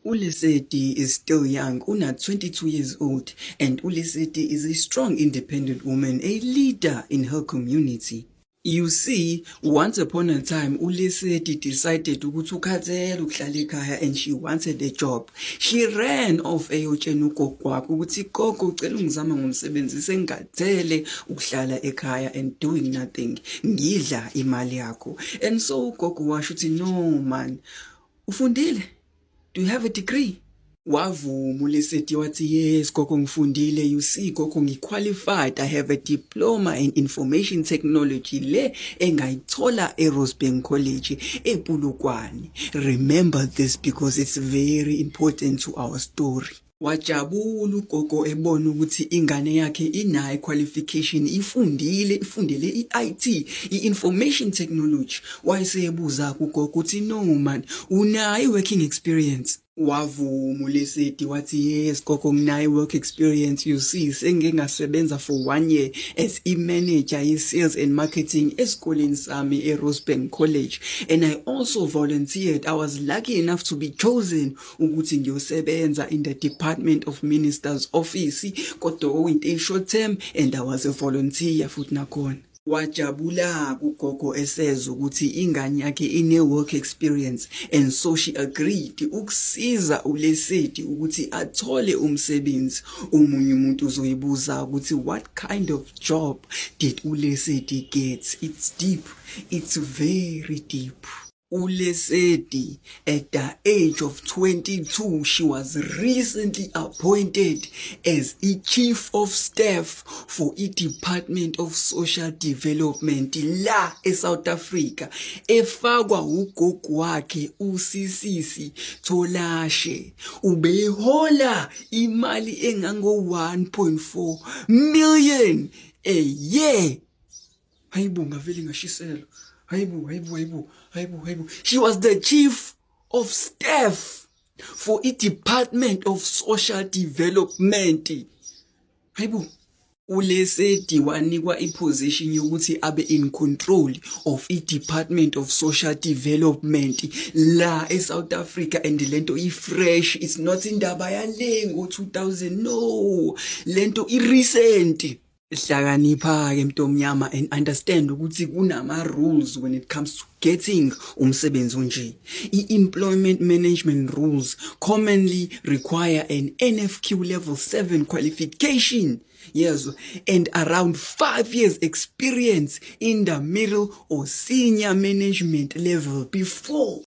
ULesedi is still young, una 22 years old, and uLesedi is a strong, independent woman, a leader in her community. You see, once upon a time, uLesedi decided ukuthi ukhathele ukuhlala ekhaya and she wanted a job. She ran off eyotshena ugogo wakhe ukuthi, "Gogo, ucela ungizama ngomsebenzi, sengikhathele ukuhlala ekhaya and doing nothing. Ngidla imali yakho." And so ugogo washo ukuthi, "No man, ufundile? Do you have a degree?" Wavuma uLesedi wathi, "Yes gogo, ngifundile. You see gogo, ngiqualified. I have a diploma in information technology le engayithola eRosebank College ePolokwane." Remember this because it's very important to our story. Wajabula ugogo ebona ukuthi ingane yakhe inayo qualification, ifundile, ifundele i-IT, i-information technology. Wayesebuza kugogo ukuthi, "No man, unayo i-working experience?" Wavuma uLesedi wathi, "Yes gogo, nginayo work experience. You see, sengike ngasebenza for one year as i-manager ye-sales and marketing esikoleni sami eRosebank College, and I also volunteered. I was lucky enough to be chosen ukuthi ngiyosebenza in the Department of Minister's office, kodwa okuyinto e-short term, and I was a volunteer futhi nakhona." Wajabula ugogo esezwa ukuthi ingane yakhe ine-work experience, and so she agreed ukusiza uLesedi ukuthi athole umsebenzi. Omunye umuntu uzoyibuza ukuthi what kind of job did uLesedi get? It's deep, it's very deep. ULesedi, at the age of 22, she was recently appointed as i-Chief of Staff for i-Department of Social Development la eSouth Africa, efakwa ugogo wakhe uSisisi Tolashe. Ubehola imali engango 1.4 million a year. Hayibo, ngavele ngashiselwa. Hayibo, hayibo, hayibo, hayibo, hayibo. She was the chief of staff for i-Department of Social Development. Hayibo. ULesedi wanikwa iposition yokuthi abe in control of i-Department of Social Development la eSouth Africa, and lento i-fresh, it's not indaba yale ngo-2000, no, lento i-recent. Hlakanipha ke, mntomnyama, and understand ukuthi kunama rules when it comes to getting umsebenzi onje. I-employment management rules commonly require an NFQ level 7 qualification, yes, and around 5 years experience in the middle or senior management level before